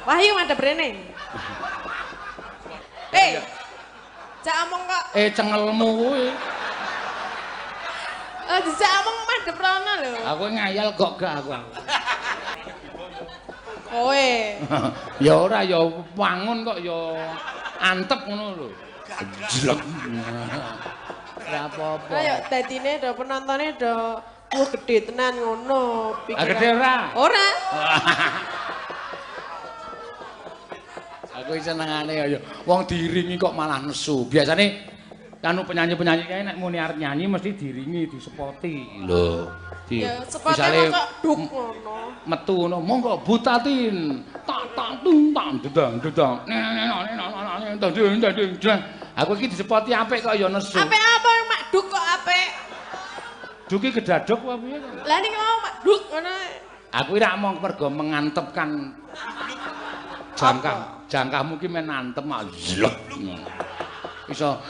Wahyu madhep rene. Eh. Jak omong kok. Cengelmu kuwi. Oh, dijak omong madhep rono lho. Aku ngayal kok gak aku. Kowe. Ya ora ya wangun kok ya antep ngono lho. Jlek. Ora apa-apa. Ayo dadine do penontone do wah gede tenan ngono pikiran. Gede ora? Ora. Aku senengane ya wong diiringi kok malah nesu. Biasane kanu penyanyi-penyanyi kae nek muni arep nyanyi mesti diiringi, disepoti. Lho. Ya sepote kok duk ngono. Metu ngono, monggo butatin. Tak tak tung tak dedang dedang. Aku iki disepoti apik kok ya nesu. Apik apa mak duk kok apik? Duk iki gedaduk apa piye to? Lah niki mau mak duk ngono. Aku ora mung mergo mengantepkan jangkah. Jangkahmu ki men antem zlek. Iso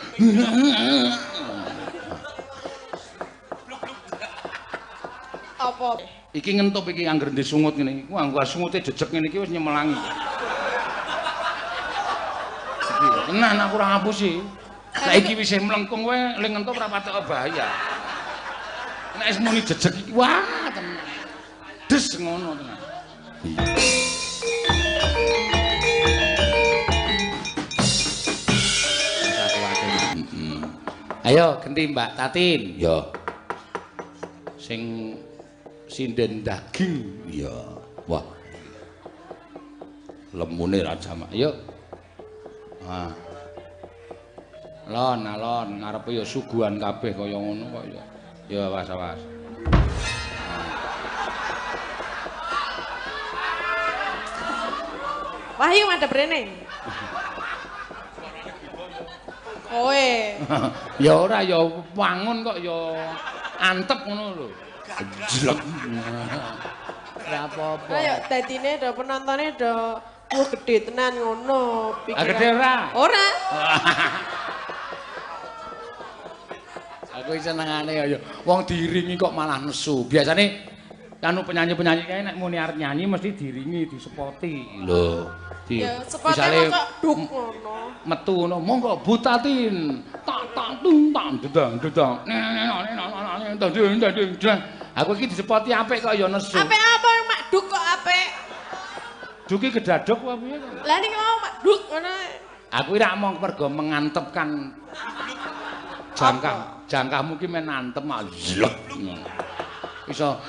apa? Iki ngentup iki angger ndek sungut ngene iki. Wah, sungute jejeg ngene iki wis nyemelangi. Iki tenan aku ora ngapusi. Nek iki wis mlengkung kowe le ngentup ora patek bahaya. Nek wis muni jejeg iki wah tenan. Des ngono tenan. Ayo genti Mbak Tatin. Ya. Sing sinden daging. Ya. Wah. Lemune ra jamak. Ayo. Ah. Lon alon ngarepe ya suguhan kabeh kaya ngono kok ya. Ya awas awas. Wahyu madhep rene. Kowe. Ya ora ya wangun kok ya antep ngono lho. Jlek. Ora apa-apa. Ayo dadine do penontone do wah gede tenan ngono pikiran. Gede ora? Ora. Aku senengane ya wong diiringi kok malah nesu. Biasane kanu penyanyi-penyanyi kae nek muni arep nyanyi mesti diiringi, disepoti. Lho. Ya sepote kok duk ngono. Metu ngono, monggo butatin. Tak tak tung tak dedang dedang. Aku iki disepoti apik kok ya nesu. Apik apa mak duk kok apik? Duk iki gedaduk apa piye to? Lah niki mau mak duk ngono. Aku ora mung mergo mengantepkan jangkah. Jangkahmu ki men antem zlek. Iso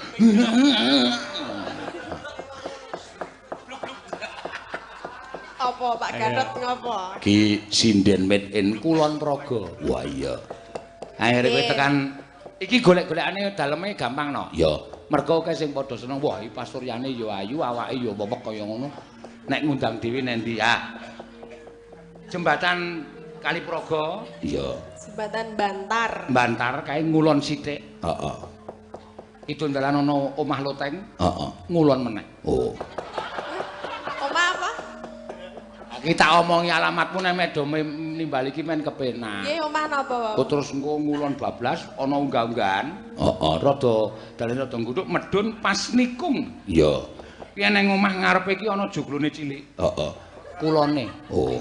apa Pak Gatot ngopo? Ki sinden made in Kulon Progo. Wah iya. Akhire kowe tekan iki golek-golekane daleme gampang no. Ya. Mergo akeh sing padha seneng, wah iki pasuryane ya ayu, awake ya wewek kaya ngono. Nek ngundang dhewe nang ndi ya? Jembatan Kali Progo. Iya. Jembatan Bantar. Bantar kae ngulon sithik. Heeh. Itu dalan ana omah loteng. Heeh. Ngulon meneh. Oh. Omah apa? Kita omongi alamatmu nek medo nimbali iki men kepenak. Nggih, omah napa, Pak? Terus engko ngulon bablas ana unggah-unggahan. Heeh, rada dalane rada nguduk medun pas nikung. Iya. Ki nang omah ngarepe iki ana joglone cilik. Heeh. Kulone. Oh.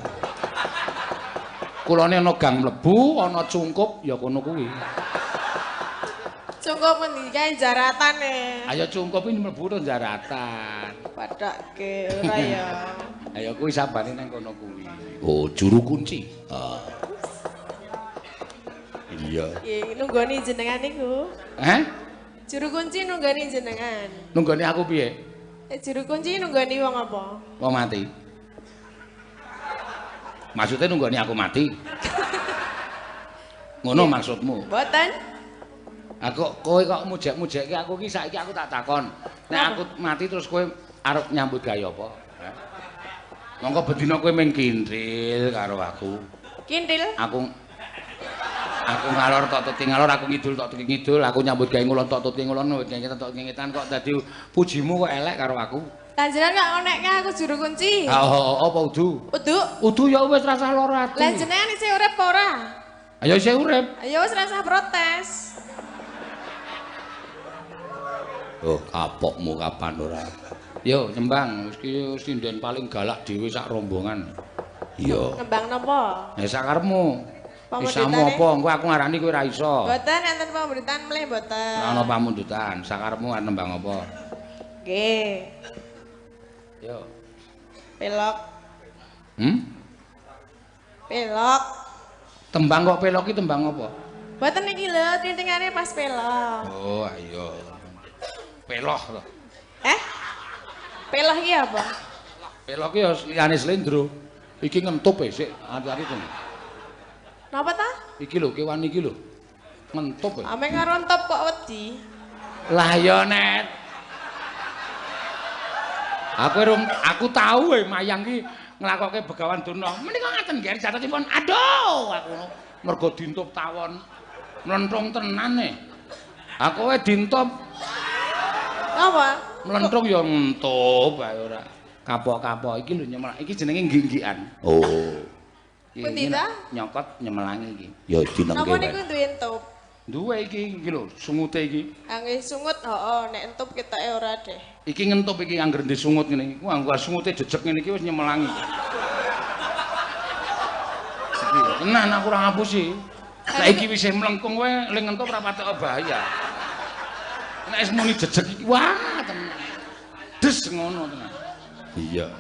Kulone ana gang mlebu, ana cungkup ya kono kuwi. Cungkup ngendi kae jaratane. Ayo cungkup iki mlebu to jaratan. Padake ora ya. Ayo kuwi sabane nang kono kuwi. Oh, juru kunci. Ah. Iya. Nggih, nunggoni jenengan niku. Heh? Juru kunci nunggoni jenengan. Nunggoni aku piye? Juru kunci nunggoni wong apa? Wong mati. Maksudnya nunggoni aku mati? Ngono maksudmu? Mboten. Aku kowe kok mujek-mujekke aku ki saiki aku tak takon. Nek aku mati terus kowe arep nyambut gawe apa? Monggo bedina kowe mung kintil karo aku. Kintil? Aku ngalor tok tuti ngalor, aku ngidul tok tuti ngidul, aku nyambut gawe ngulon tok tuti ngulon, tok ngetan kok dadi pujimu kok elek karo aku. Lah jenengan kok onekke aku juru kunci. Ha apa udu? Udu. Udu ya wis rasah lara ati. Lah jenengan isih urip apa ora? Ayo isih urip. Ayo wis rasah protes. Oh, kapokmu kapan ora? Yo nyembang wis ki sinden paling galak dhewe sak rombongan. Iya. Nembang napa? Ya sakarepmu. Isamu apa? Engko aku ngarani kowe ora iso. Mboten enten pamundutan mleh mboten. Ora ana pamundutan, sakarepmu arep nembang apa? Nggih. Yo. Pelok. Hmm? Pelok. Tembang kok pelok iki tembang apa? Mboten iki lho, tintingane pas pelok. Oh, ayo. Peloh to. Eh? Peloh iki apa? Pelok iki ya liyane slendro. Iki ngentup e sik, ati-ati to. Napa ta? Iki lho, kewan iki lho. Ngentup e. Ame karo entup kok wedi. Lah ya Net. Aku tau e mayang ki nglakoke Begawan Durna. Menika ngaten nggih jatosipun. Aduh, aku mergo dintup tawon. Mlenthung tenan e. Aku e dintup. Napa? Mlenthung ya ngentup ae ora. Kapok-kapok iki lho nyemelak. Iki jenenge ngging-nggikan. Oh. Pundi ta? Nyokot nyemelangi iki. Ya dinengke. Napa niku duwe entup? Duwe iki iki lho, sungute iki. Ah nggih sungut, heeh, nek entup ketoke ora deh. Iki ngentup iki angger ndek sungut ngene iki. Wah, sungute jejeg ngene iki wis nyemelangi. Iki tenan aku ora ngapusi. Nek iki wis mlengkung kowe ling ngentup ora patek bahaya. Nek wis muni jejeg iki wah tenan. Des ngono tenan. Iya.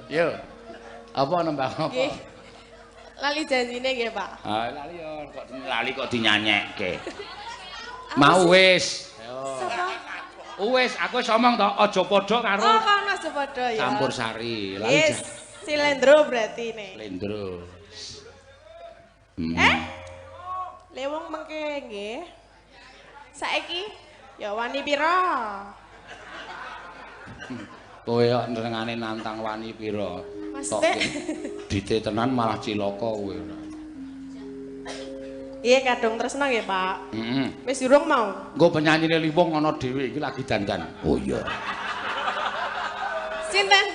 Yo. Apa nembang apa? Nggih. Lali janjine nggih, Pak. Ah, lali yo kok lali kok dinyanyekke. Mau wis. Sapa? Wis, aku wis omong to, aja padha karo. Oh, kono aja padha ya. Campur sari. Lali. Yes, Silendro berarti ne. Silendro. Eh? Lewong mengke nggih. Saiki ya wani pira? Kowe kok nrengane nantang wani pira? Kok dite tenan malah cilaka kowe ora. Iya kadung tresna nggih, Pak. Heeh. Wis durung mau. Engko penyanyine Liwung ana dhewe iki lagi dandan. Oh iya. Sinten?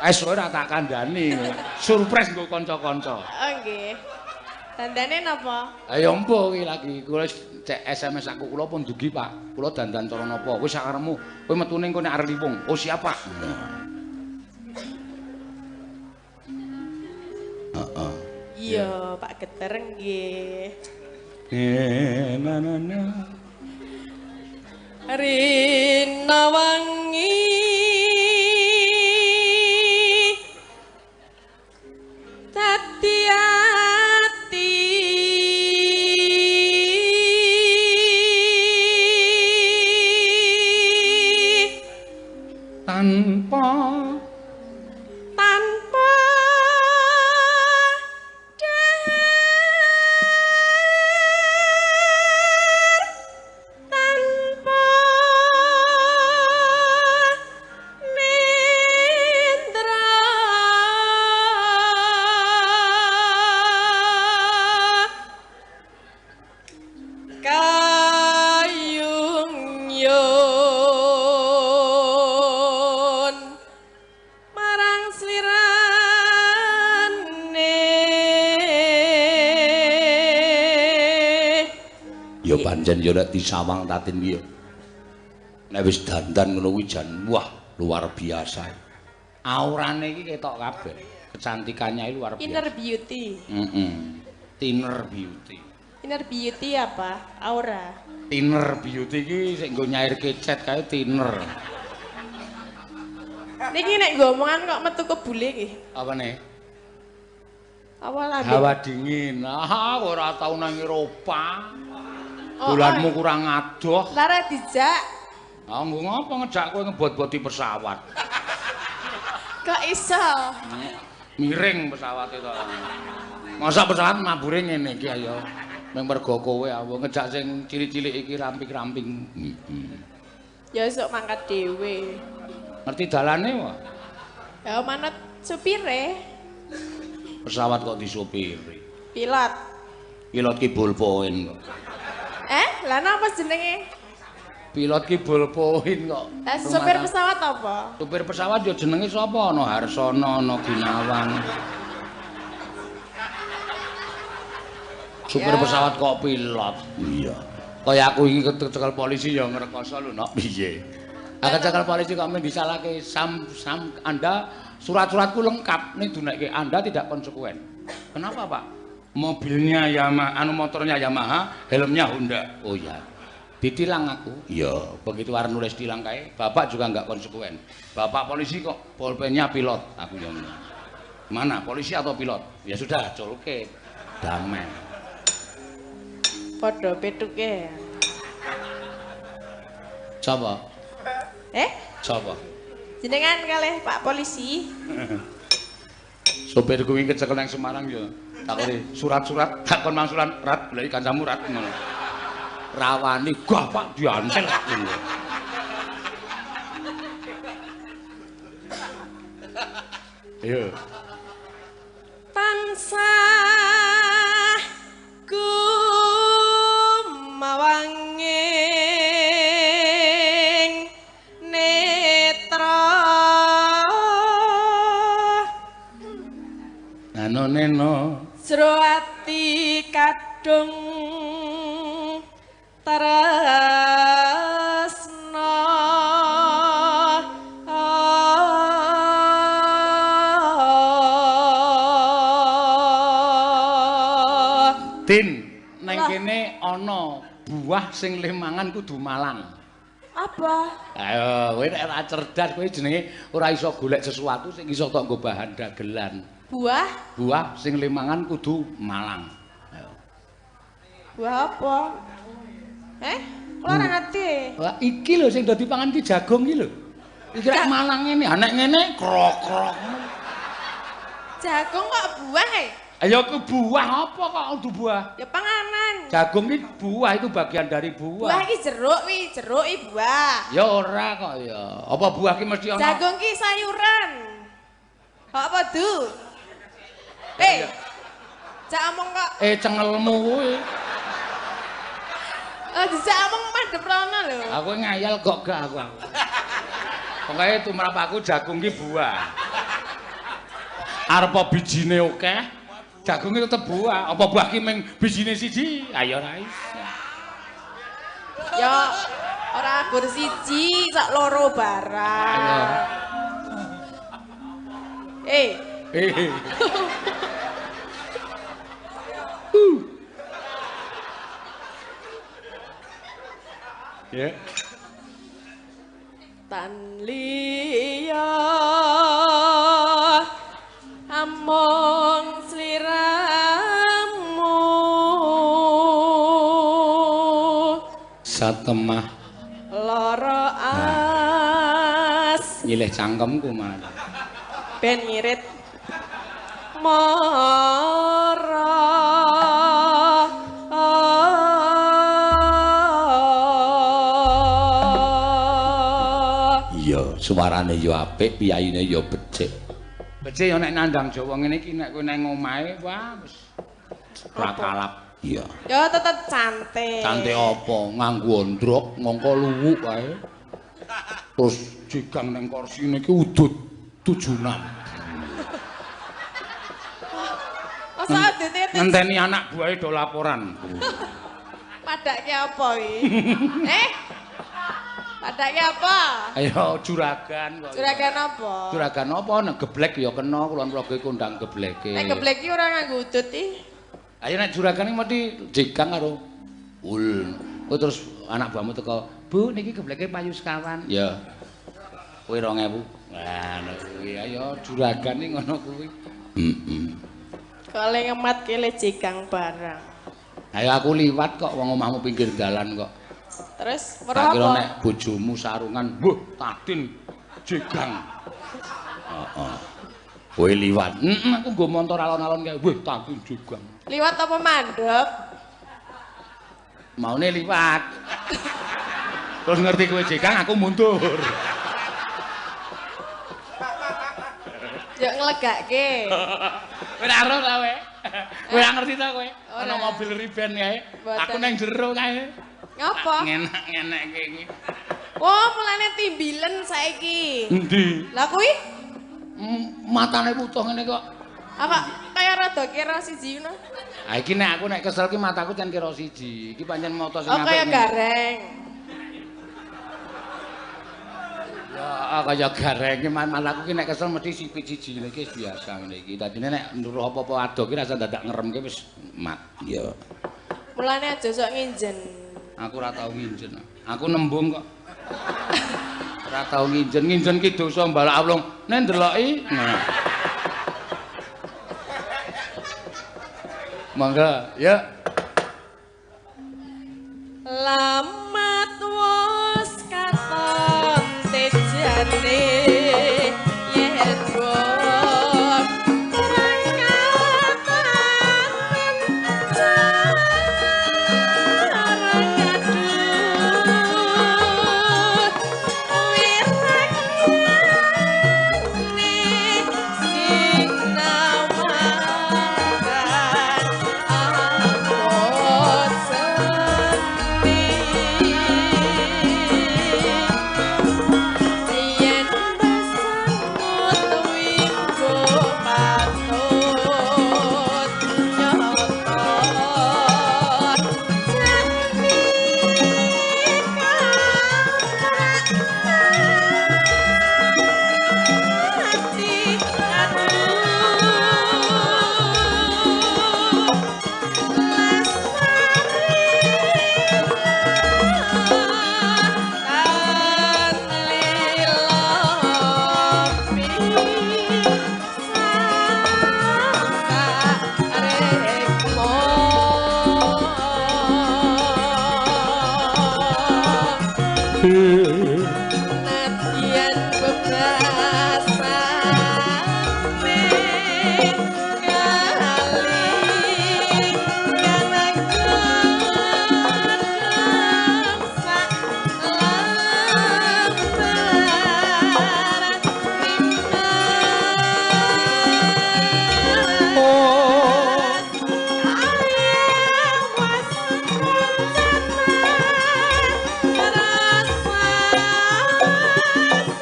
Wis ora tak kandhani. Surprise nggo kanca-kanca. Oh nggih. Dandane napa? Ayo empo iki lagi kula cek SMS aku kula pun dugi, Pak. Kula dandan cara napa? Wis sakarepmu. Kowe metune engko nek arep Liwung. Oh siap, Pak. Heeh. Iya, Pak Geter nggih. Na na na. Rina wangi dadi ati tanpa pancen ya nek disawang Tatin ki ya. Nek wis dandan ngono kuwi jan wah luar biasa. Aurane iki ketok kabeh. Kecantikannya iki luar biasa. Inner beauty. Heeh. Thinner beauty. Inner beauty apa? Aura. Thinner beauty iki sing nggo nyairke cat kae thinner. Niki nek nggo omongan kok metu kebule iki. Apane? Apa lambe? Hawa dingin. Ah, ora tau nang Eropa. Bulanmu kurang adoh. Lara dijak. Ah, nggo ngopo ngejak kowe ngebot-boti pesawat? Kok iso? Miring pesawate to. Masa pesawat mabure ngene iki ayo. Mung mergo kowe aku ngejak sing cilik-cilik iki ramping-ramping. Heeh. Ya esuk mangkat dhewe. Ngerti dalane wae? Ya manut supire. Pesawat kok disupiri? Pilot. Pilot ki ballpoint kok. Eh, lah napa jenenge? Pilot ki ballpoint kok. Lah supir pesawat apa? Supir pesawat ya jenenge sapa? Ana Harsono, ana Gunawan. Supir pesawat kok pilot. Iya. Kaya aku iki kecekel polisi ya ngrekoso lho, Nok. Piye? Aku cekel polisi kok men disalahke sam Anda surat-suratku lengkap ning dunekke Anda tidak konsekuen. Kenapa, Pak? Mobilnya Yamaha, anu motornya Yamaha, helmnya Honda. Oh iya. Ditilang aku. Iya, begitu arep nulis tilang kae, bapak juga enggak konsekuen. Bapak polisi kok pulpennya pilot, aku yo. Mana polisi atau pilot? Ya sudah, culke. Damai. Padha petuke. Sapa? Eh? Sapa? Jenengan kalih Pak polisi. Sopir kuwi kecekel nang Semarang ya. Takoni surat-surat, takon mangsulan rat goleki kancamu rat ngono. Rawani gah Pak diantel aku. Ayo. Tansah gumawanging netra nano neno jero ati kadung tresna. Tin, neng kene ana buah sing leh mangan kudu malang. Apa? Ayo, kowe nek ora cerdas kowe jenenge ora iso golek sesuatu sing iso tok nggo bahan dagelan. Buah? Buah sing leh mangan kudu malang. Ayo. Buah apa? Eh, kula ora ngerti. Wah, iki lho sing dadi pangan ki jagung iki lho. Iki rek malang ngene, ha nek ngene krok-krok. Jagung kok buah e? Ayo ku buah apa kok kudu buah? Ya panganan. Jagung iki buah, itu bagian dari buah. Buah iki jeruk wi, jeruk iki buah. Ya ora kok ya. Apa buah ki mesti ana? Jagung ki sayuran. Kok apa du? Eh. Jak omong kok. Eh cengelmu kuwi. Oh, dijak omong madhep rono lho. Aku ngayal kok gak aku. Pokoke tumrap aku jagung ki buah. Arep bijine akeh, jagung ki tetep buah. Apa buah ki mung bijine siji? Ayo ora iso. Ya ora gur siji, sak loro barang. Eh. Eh. Ya. Tan liya among sliramu satemah lara as nyilih cangkemku malah ben ngirit mara. Suarane ya apik, piyayine ya becik. Becik ya nek nandang Jawa ngene iki nek kowe nang omahe wah wis ora kalap. Iya. Ya tetep cantik. Cantik apa? Nganggo ondrok, nganggo luwuk kae. Terus jigang nang kursine iki udut 76. Masa udute ngenteni anak buahe do laporan. Padake apa iki? Eh? Padake apa? Ayo juragan kok. Juragan apa? Juragan apa nek geblek ya kena Kulon Progo kondang gebleke. Nek geblek ki ora nganggo udut iki. Ayo nek juragan iki mesti jigang karo ul. Kowe terus anak buahmu teko, "Bu, niki gebleke payu sekawan." Ya. Kowe 2000. Lah ngono kuwi ayo juragan iki ngono kuwi. Heeh. Kok le ngemat kele jigang barang. Ayo aku liwat kok wong omahmu pinggir dalan kok. Terus weruh apa? Kira nek bojomu sarungan, wah Tadin jigang. Heeh. Kowe liwat. Heeh, aku nggo montor alon-alon kae. Wah Tadin jigang. Liwat apa mandek? Maune liwat. Terus ngerti kowe jigang, aku mundur. Yo nglegake. Kowe ora ero ta kowe? Kowe ora ngerti ta kowe? Ana mobil riben kae. Aku nang jero kae. Ngapa? Ngenak-ngenekke iki. Oh, mulane timbilen saiki. Endi? Lah kuwi? Matane wutuh ngene kok. Apa kaya rada kira siji ngono? Ha iki nek aku nek kesel ki mataku jan kira siji. Iki pancen mata sing apik. Oh, kaya gareng. Ya kaya garenge malah aku ki nek kesel mesti sipit siji iki biasa ngene iki. Dadine nek nduruh apa-apa ado ki rasa dadak ngeremke wis mat. Ya. Mulane aja sok nginjen. Aku ora tau nginjen. Aku nembung kok. Ora tau nginjen. Nginjen ki dosa mbalak awlung. Nek ndeloki. Mangga, ya. Lamat wos katon tejane yen wong rangkatan cara kadut wirakane sing nawakan abot seni. Yen besangut wimbo patut nyata jati ati aduh lestari tan lilopi sarekmo. Nadyan bebasane kali kanageng sak lembar rimas. Awas loncatan rasa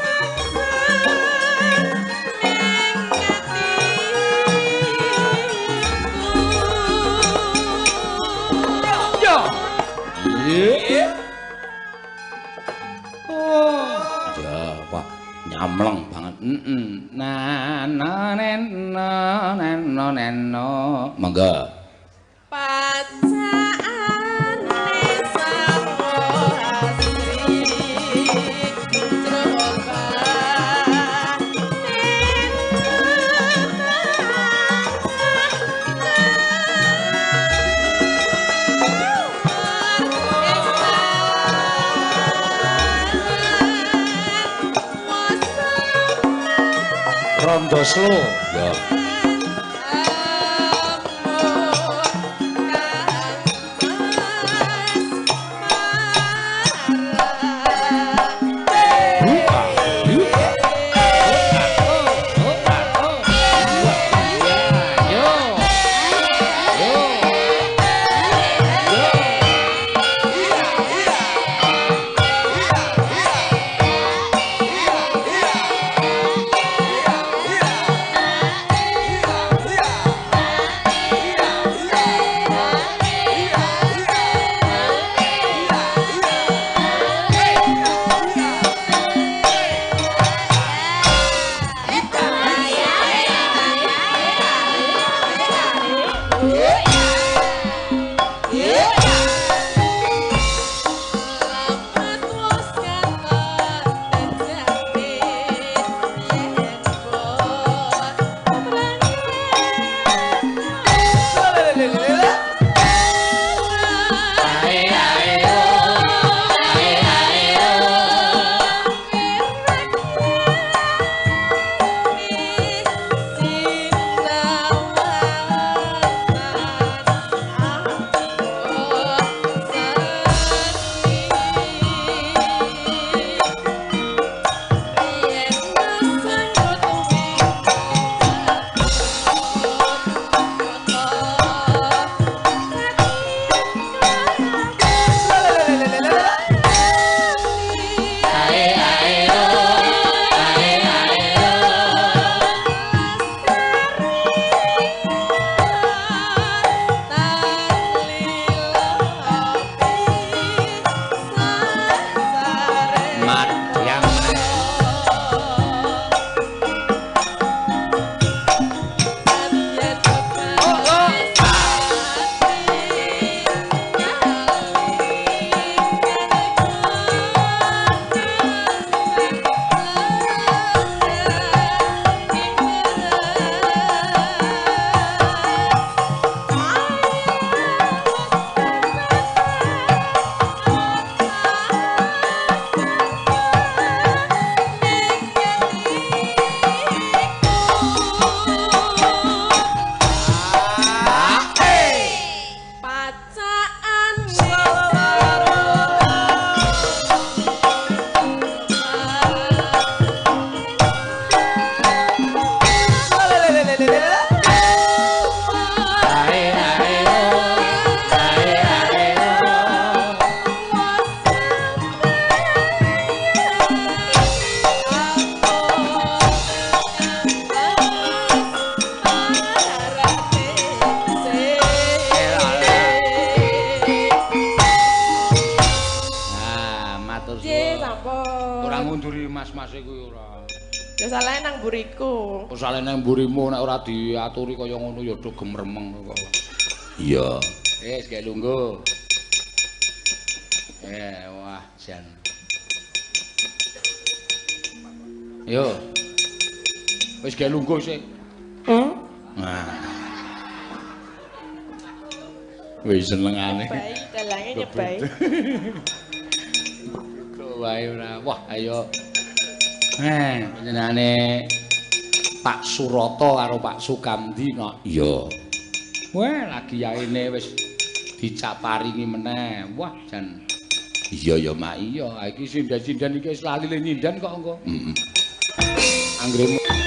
sangsan ning atiku. Ya. Iya. Oh. Ya, wah, nyamleng banget. Heeh. Na na nen na nen no nen no. Monggo. Pacakane sarwa asri jroba nen Rondo slow. Ya. Buka. Buka. Oh, oh, oh. Yo. Yo. Yo. Matur Nggih, suwun. Sampun. Ora ngunduri mas-mase kuwi ora. Ya salahe nang mburiku. Usale nang mburimu nek ora diaturi kaya ngono ya do gemremeng kok. Iya. Wis gawe lungguh. Wah, jan. Yo. Wis gawe lungguh sik. Nah. Wis senengane. Nyebai, dalange nyebai. Kok wae ora. Wah, ayo. Panjenengane Pak Surata karo Pak Sukamdi no. Iya. Wah, lagi yaene wis dicaparingi meneh. Wah, jan. Iya ya, Mak. Iya, iki sinden-sinden iki wis lali le nyinden kok engko. Heeh. Anggere